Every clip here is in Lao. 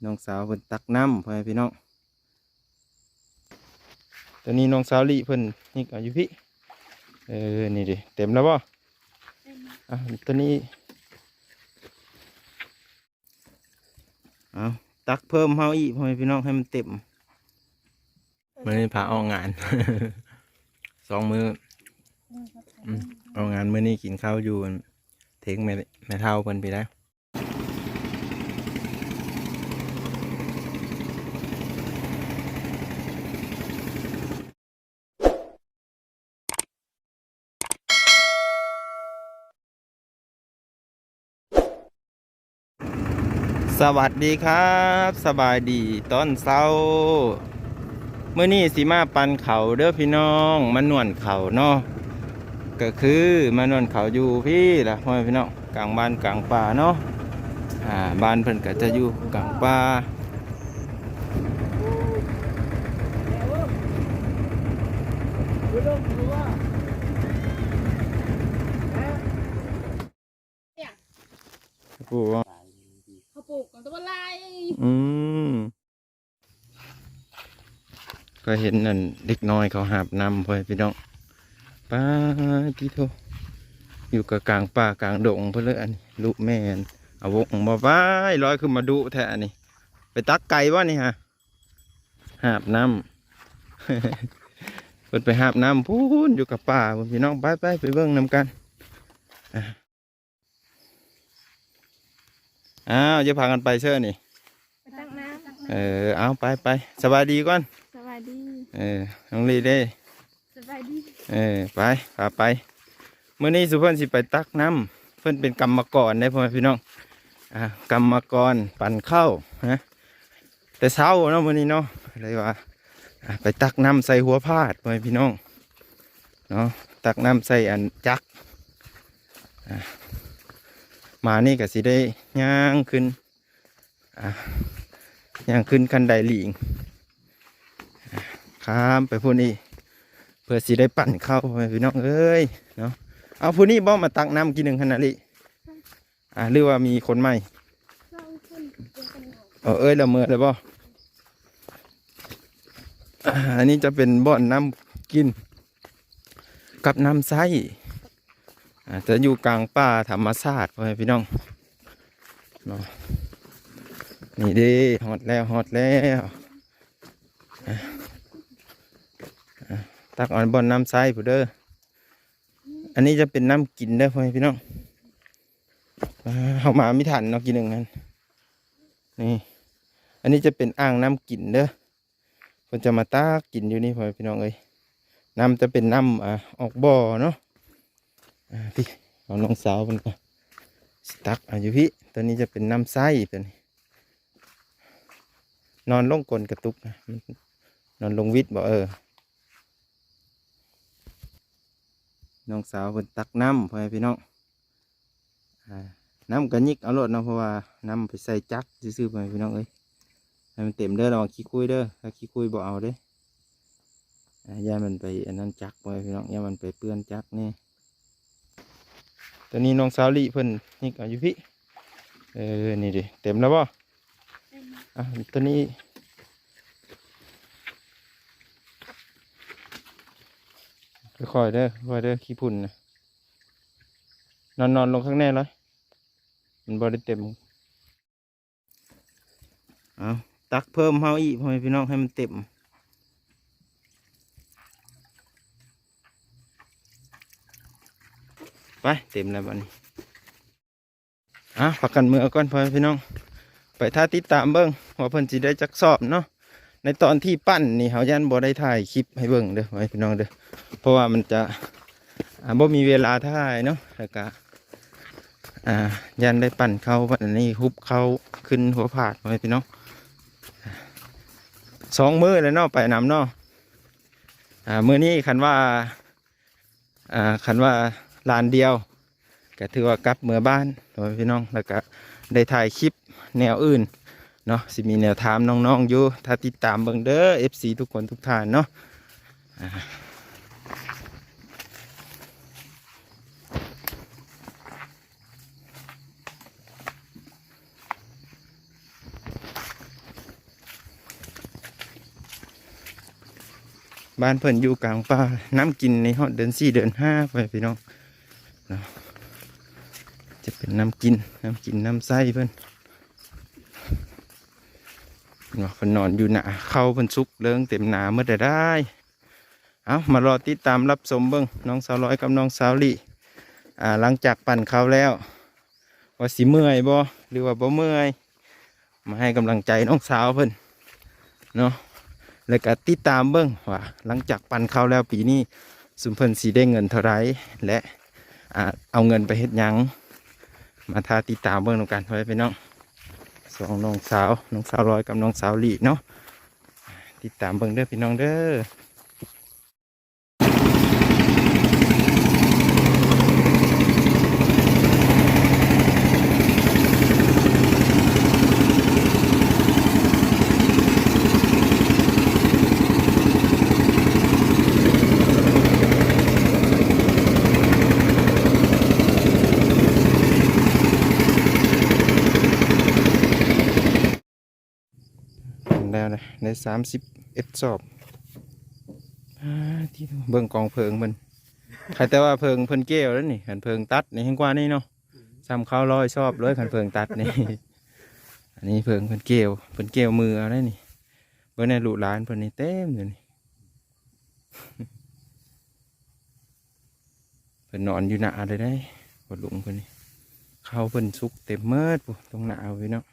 ນ້ອງສາວເພິ່ນຕັກນ້ຳ ພໍ່ແມ່ພີ່ນ້ອງ. ຕອນນີ້ນ້ອງສາວລີເພິ່ນຍິກເອົາຢູ່ພີ້. ເອີ ນີ້ເດ້ ເຕັມແລ້ວບໍ່? ເຕັມ. ອ່ະ ຕອນນີ້ ເອົາ ຕັກເພີ່ມເຮົາອີກ ພໍ່ແມ່ພີ່ນ້ອງ ໃຫ້ມັນເຕັມ. ມື້ນີ້ພາອອກງານ ສອງມື້. ອືມ ອອກງານມື້ນີ້ກິນເຂົ້າຢູ່ເທິງແມ່ ແມ່ເຖົ້າເພິ່ນພີ້ແຫຼະ. ສະຫວັດດີຄັບ ສະບາຍດີຕອນເຊົ້າ. ມື້ນີ້ຊິມາປັ່ນເຂົ້າເດີພີ່ນ້ອງ ມານວນເຂົ້າເນາະ. ກໍຄືມານວນເຂົ້າຢູ່ພີ້ລະ ພໍ່ແມ່ພີ່ນ້ອງ ກາງບ້ານກາງປ່າເນາະ. ອ່າ ບ້ານເພິ່ນກໍຈະຢູ່ກາງປ່າ. ເຂົາປູກ ເຂົາປູກ ມັນກໍບໍ່ຫຼາຍ. ອືມ ກໍເຫັນອັນເດັກນ້ອຍເຂົາຫາບນ້ຳ ພໍ່ແມ່ພີ່ນ້ອງ. ປາດຕິໂທ ຢູ່ກະກາງປ່າກາງດົງພຸ້ນເລີຍ. ອັນນີ້ລູກແມ່ນອາວົງບໍ່? ວ້າຍ ລອຍຂຶ້ນມາດຸແທ້. ອັນນີ້ໄປຕັກໄກ່ບໍ່ນີ້ຫະ? ຫາບນ້ຳ ເພິ່ນໄປຫາບນ້ຳພຸ້ນ ຢູ່ກັບປ່າພຸ້ນ ພີ່ນ້ອງ. ໄປ ໄປ ໄປເບິ່ງນຳກັນ. ອ່າ ອ້າວ ຢ່າພາກັນໄປເຊີນີ້ ໄປຕັກນ້ຳ. ເອີ ເອົາ ໄປ ໄປ ສະບາຍດີກ່ອນ. ສະບາຍດີ. ເອີ ນ້ອງລີເດ້? ສະບາຍດີ. ເອີ ໄປ ພາໄປ. ມື້ນີ້ຊຸເພິ່ນຊິໄປຕັກນ້ຳ ເພິ່ນເປັນກຳມະກອນເດ້ ພໍ່ແມ່ພີ່ນ້ອງ. ອ່າ ກຳມະກອນປັ່ນເຂົ້ານະ ແຕ່ເຊົ້າເນາະ ມື້ນີ້ເນາະ ເລີຍວ່າ ອ່າ ໄປຕັກນ້ຳໃສ່ຫົວພາດ ພໍ່ແມ່ພີ່ນ້ອງເນາະ. ຕັກນ້ຳໃສ່ອັນຈັກ ອ່າ ມານີ້ກໍຊິໄດ້ຍ່າງຂຶ້ນ ອ່າ ຍ່າງຂຶ້ນຄັນໄດລີງ ອ່າ ຂ້າມໄປພຸ້ນອີກ ເພື່ອຊິໄດ້ປັ່ນເຂົ້າ ພໍ່ແມ່ພີ່ນ້ອງເອີຍເນາະ. ເອົາ ຜູ້ນີ້ບໍ່ມາຕັກນ້ຳກີ້ໜຶ່ງຫັ້ນນະລີ? ອ່າ ຫຼືວ່າມີຄົນໃໝ່? ເອີ ເອີຍ ລະເມີແລ້ວບໍ່? ອ່າ ອັນນີ້ຈະເປັນບ່ອນນ້ຳກິນກັບນ້ຳໃຊ້. ອາດຈະຢູ່ກາງປ່າທຳມະຊາດ ພໍ່ແມ່ພີ່ນ້ອງເນາະ. ນີ້ເດ້ ຮອດແລ້ວ ຮອດແລ້ວ. ອາ ອາ ຕັກເອົາບ່ອນນ້ຳໃຊ້ພຸ້ນເດີ. ອັນນີ້ຈະເປັນນ້ຳກິນເດີ ພໍ່ແມ່ພີ່ນ້ອງ. ອາ ເຮົາມາມີທັນເນາະ ກີ້ໜຶ່ງຫັ້ນ. ນີ້ ອັນນີ້ຈະເປັນອ່າງນ້ຳກິນເດີ. ເພິ່ນຈະມາຕັກກິນຢູ່ນີ້ ພໍ່ແມ່ພີ່ນ້ອງເອີຍ. ນ້ຳຈະເປັນນ້ຳ ອ່າ ອອກບໍ່ເນາະ. ອ່າ ພີ້ ເອົານ້ອງສາວເພິ່ນກໍຊິຕັກເອົາຢູ່ພີ້. ຕົວນີ້ຈະເປັນນ້ຳໃຊ້ຕົວນີ້. ນອນລົງກົ້ນກະຕຸກນະ ນອນລົງວິດບໍ່? ເອີ ນ້ອງສາວເພິ່ນຕັກນ້ຳ ພໍ່ແມ່ພີ່ນ້ອງ. ອ່າ ນ້ຳກະຫຍິກເອົາໂລດເນາະ ເພາະວ່ານ້ຳໄປໃສ່ຈັກຊື່ໆ ພໍ່ແມ່ພີ່ນ້ອງເອີຍ. ໃຫ້ມັນເຕັມເດີ ລະວັງຂີ້ຄຸຍເດີ ຖ້າຂີ້ຄຸຍບໍ່ເອົາເດ້. ອ່າ ຢ້ານມັນໄປອັນນັ້ນຈັກ ພໍ່ແມ່ພີ່ນ້ອງ ຢ້ານມັນໄປເປື້ອນຈັກແດ່. ຕອນນີ້ນ້ອງສາວລີເພິ່ນຫຍິກເອົາຢູ່ພີ້. ເອີ ນີ້ເດ້ ເຕັມແລ້ວບໍ່? ອ່ະ ຕົວນີ້ ຄ່ອຍໆເດີ ຄ່ອຍໆເດີ ຂີ້ຝຸ່ນນະ. ນອນໆລົງຂ້າງໃນເລີຍ ມັນບໍ່ໄດ້ເຕັມ. ເອົາ ຕັກເພີ່ມເຮົາອີກ ພໍ່ແມ່ພີ່ນ້ອງ ໃຫ້ມັນເຕັມ. ໄປ ເຕັມແລ້ວບັດນີ້. ອ່ະ ພາກັນເມືອກ່ອນ ພໍ່ແມ່ພີ່ນ້ອງ ໄປຖ້າຕິດຕາມເບິ່ງວ່າເພິ່ນຊິໄດ້ຈັກສອບເນາະ. ໃນຕອນທີ່ປັ່ນນີ້ ເຮົາຢ້ານບໍ່ໄດ້ຖ່າຍຄລິບໃຫ້ເບິ່ງເດີ ພໍ່ແມ່ພີ່ນ້ອງເດີ ເພາະວ່າມັນຈະ ອ່າ ບໍ່ມີເວລາຖ່າຍເນາະ ແລ້ວກະ ອ່າ ຢ້ານໄດ້ປັ່ນເຂົ້າ ບັດນີ້ຮຸບເຂົ້າຂຶ້ນຫົວພາດ ພໍ່ແມ່ພີ່ນ້ອງ. ສອງມື້ແລ້ວເນາະ ໄປນຳເນາະ. ອ່າ ມື້ນີ້ຄັນວ່າ ອ່າ ຄັນວ່າລານດຽວ ກະຖືວ່າກັບເມືອບ້ານ ພໍ່ແມ່ພີ່ນ້ອງ ແລ້ວກະໄດ້ຖ່າຍຄລິບແນວອື່ນເນາະ ຊິມີແນວຖາມນ້ອງໆຢູ່ ຖ້າຕິດຕາມເບິ່ງເດີ ເອັຟຊີ ທຸກຄົນທຸກທ່ານເນາະ. ອ່າ. ບ້ານເພິ່ນຢູ່ກາງປ່າ ນ້ຳກິນນີ້ຮອດເດືອນສີ່ເດືອນຫ້າພຸ້ນພີ່ນ້ອງເນາະ ຈະເປັນນ້ຳກິນ ນ້ຳກິນນ້ຳໃຊ້ເພິ່ນເນາະ ເພິ່ນນອນຢູ່ໜ້າ ເຂົ້າເພິ່ນສຸກເລີງເຕັມໜ້າໝົດແລ້ວໄດ໋. ເອົາ ມາລໍຕິດຕາມຮັບຊົມເບິ່ງ ນ້ອງສາວລອຍກັບນ້ອງສາວລີ ອ່າ ຫຼັງຈາກປັ່ນເຂົ້າແລ້ວ ວ່າຊິເມື່ອຍບໍ່ ຫຼືວ່າບໍ່ເມື່ອຍ ມາໃຫ້ກຳລັງໃຈນ້ອງສາວເພິ່ນເນາະ ແລ້ວກະຕິດຕາມເບິ່ງວ່າຫຼັງຈາກປັ່ນເຂົ້າແລ້ວ ປີນີ້ຊຸມເພິ່ນຊິໄດ້ເງິນເທົ່າໃດ ແລະ ອ່າ ເອົາເງິນໄປເຮັດຫຍັງ ມາຖ້າຕິດຕາມເບິ່ງນຳກັນ ພໍ່ແມ່ພີ່ນ້ອງ ສອງນ້ອງສາວ ນ້ອງສາວລອຍກັບນ້ອງສາວລີເນາະ ຕິດຕາມເບິ່ງເດີພີ່ນ້ອງເດີ. ແລ້ວນະ ໄດ້ສາມສິບເອັດສອບ ອາ ຕິໂທ ເບິ່ງກອງເພີງເພິ່ນ ໃຄແຕ່ວ່າເພີງເພິ່ນແກ້ວແລ້ວນີ້ ຄັນເພີງຕັດນີ້ແຮງກວ່ານີ້ເນາະ ສ່ຳເຂົ້າຮ້ອຍສອບເລີຍ ຄັນເພີງຕັດນີ້ ອັນນີ້ເພີງເພິ່ນແກ້ວ ເພິ່ນແກ້ວມືເອົາໄດ໋ນີ້ ເບິ່ງແດ່ ລູກຫຼານເພິ່ນນີ້ເຕັມຢູ່ນີ້. ເພິ່ນນອນຢູ່ໜ້າເລີຍເດ້ ພໍ່ລຸງເພິ່ນນີ້ ເຂົ້າເພິ່ນສຸກເຕັມເໝິດພຸ້ນ ຕົງໜ້າເພິ່ນເນາະ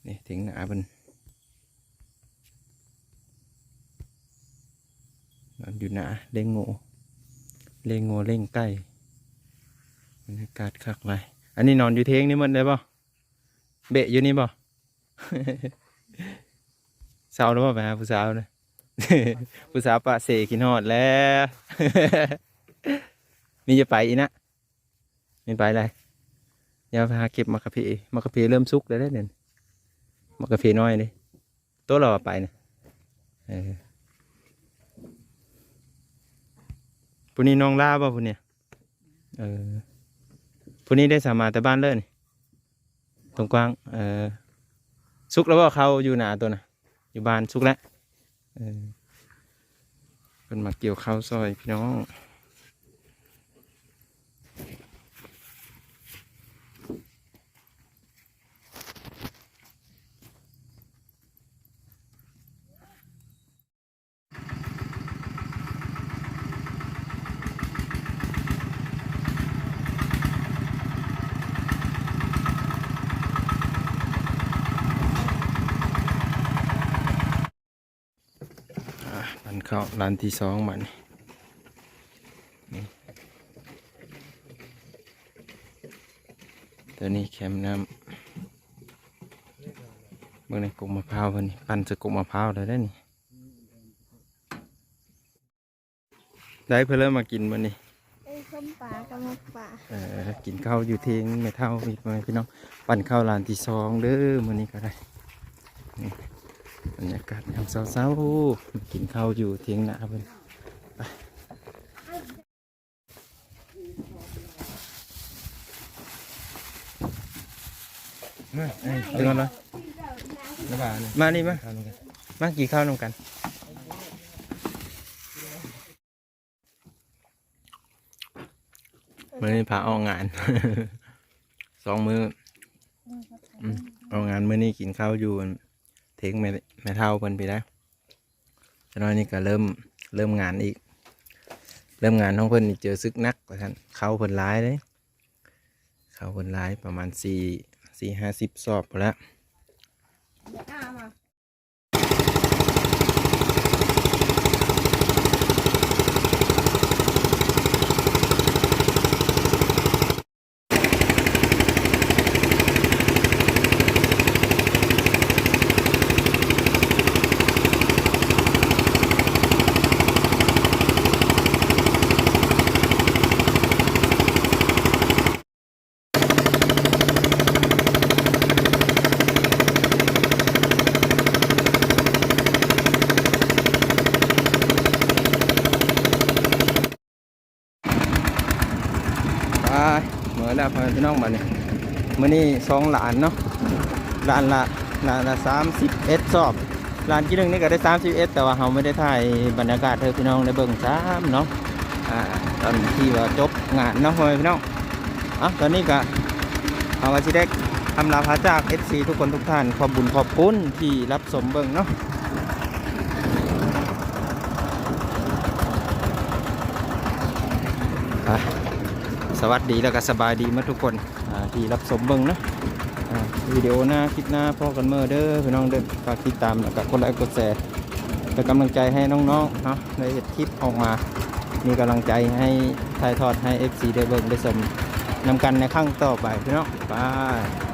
ນີ້ເຖິງໜ້າເພິ່ນ ນອນຢູ່ໜ້າ ລ້ຽງງົວ ລ້ຽງງົວລ້ຽງໄກ່ ບັນຍາກາດຄັກຫຼາຍ. ອັນນີ້ນອນຢູ່ເທິງນີ້ໝົດເລີຍບໍ່? ເບະຢູ່ນີ້ບໍ່? ເຊົາແລ້ວບໍ່ໄປຫາຜູ້ສາວນະ? ຜູ້ສາວປະເສ ຄິດຮອດແລ້ວ ມີຈະໄປອີກນະ? ມີໄປແລ້ວ ຢ່າໄປຫາເກັບໝາກກາເຟ ໝາກກາເຟເລີ່ມສຸກແລ້ວເດ້ ໝາກກາເຟນ້ອຍເດ້ ໂຕລາວວ່າໄປນະ ເອີ ຜູ້ນີ້ນ້ອງລາບໍ່ຜູ້ນີ້? ເອີ ຜູ້ນີ້ໄດ້ສາມາແຕ່ບ້ານເລີຍນີ້ ຕົງກວາງ ເອີ ສຸກແລ້ວບໍ່ ເຂົ້າຢູ່ນາໂຕນະ ຢູ່ບ້ານສຸກແລ້ວ ເອີ ເພິ່ນມາກ່ຽວເຂົ້າຊ່ອຍພີ່ນ້ອງ. ອ່າ ປັ່ນເຂົ້າລານທີສອງບາດນີ້ ນີ້ ຕົວນີ້ແຄມນ້ຳ ເບິ່ງໃນກົກມະພ້າວເພິ່ນນີ້ ປັ່ນໃສ່ກົກມະພ້າວໄດ້ເດ້ນີ້. ໄດ້ເພິ່ນເລີ່ມມາກິນມື້ນີ້ ເອີ ສົ້ມປາກັບໝົກປາ ເອີ ກິນເຂົ້າຢູ່ເທິງແມ່ເຖົ້າ ພີ່ນ້ອງ ປັ່ນເຂົ້າລານທີສອງເດີ ມື້ນີ້ກໍໄດ້ ນີ້ ບັນຍາກາດຍາມເຊົ້າໆ ກິນເຂົ້າຢູ່ເທິງນາເພິ່ນ ໄປ. ມາ ເອີ ເອົາກ່ອນເລີຍ ມານີ້ມາ ມາກິນເຂົ້ານຳກັນ ມື້ນີ້ພາອອກງານ ສອງມື້ ອືມ ອອກງານມື້ນີ້ກິນເຂົ້າຢູ່ເທິງແມ່ ແມ່ເຖົ້າເພິ່ນພີ້ໄດ໋. ຈັກໜ້ອຍນີ້ກໍເລີ່ມ ເລີ່ມງານອີກ ເລີ່ມງານຂອງເພິ່ນນີ້ເຈີສຶກໜັກວ່າຊັ້ນ ເຂົ້າເພິ່ນຫຼາຍເດ້ ເຂົ້າເພິ່ນຫຼາຍ ປະມານສີ່ ສີ່ຫ້າສິບສອບພຸ້ນລະ. ໄປ ເໝິດແລ້ວ ພໍ່ແມ່ພີ່ນ້ອງ ບາດນີ້ ມື້ນີ້ສອງຫຼານເນາະ ຫຼານລະ ຫຼານລະສາມສິບເອັດສອບ ລ້ານທີໜຶ່ງນີ້ກໍໄດ້ສາມສິບເອັດ ແຕ່ວ່າເຮົາບໍ່ໄດ້ຖ່າຍບັນຍາກາດໃຫ້ພີ່ນ້ອງໄດ້ເບິ່ງຊ້ຳເນາະ ອ່າ ຕອນທີ່ວ່າຈົບງານເນາະ ພໍ່ແມ່ພີ່ນ້ອງ. ເອົາ ຕອນນີ້ກໍເຮົາກໍຊິໄດ້ອຳລາພາຈາກເອັຟຊີທຸກຄົນທຸກທ່ານ ຂອບບຸນຂອບຄຸນທີ່ຮັບຊົມເບິ່ງເນາະ. ອ່ະ ສະຫວັດດີ ແລ້ວກໍສະບາຍດີໝົດທຸກຄົນ ອ່າ ທີ່ຮັບຊົມເບິ່ງເນາະ. ອ່າ ວິດີໂອໜ້າ ຄລິບໜ້າພໍ້ກັນເໝີເດີພີ່ນ້ອງເດີ. ຝາກຕິດຕາມ ແລ້ວກໍກົດໄລກົດແຊ ເປັນກຳລັງໃຈໃຫ້ນ້ອງໆເນາະ ໄດ້ເຮັດຄລິບອອກມາ ມີກຳລັງໃຈໃຫ້ຖ່າຍທອດໃຫ້ເອັຟຊີໄດ້ເບິ່ງໄດ້ຊົມນຳກັນໃນຄັ້ງຕໍ່ໄປພີ່ນ້ອງ. ບາຍ.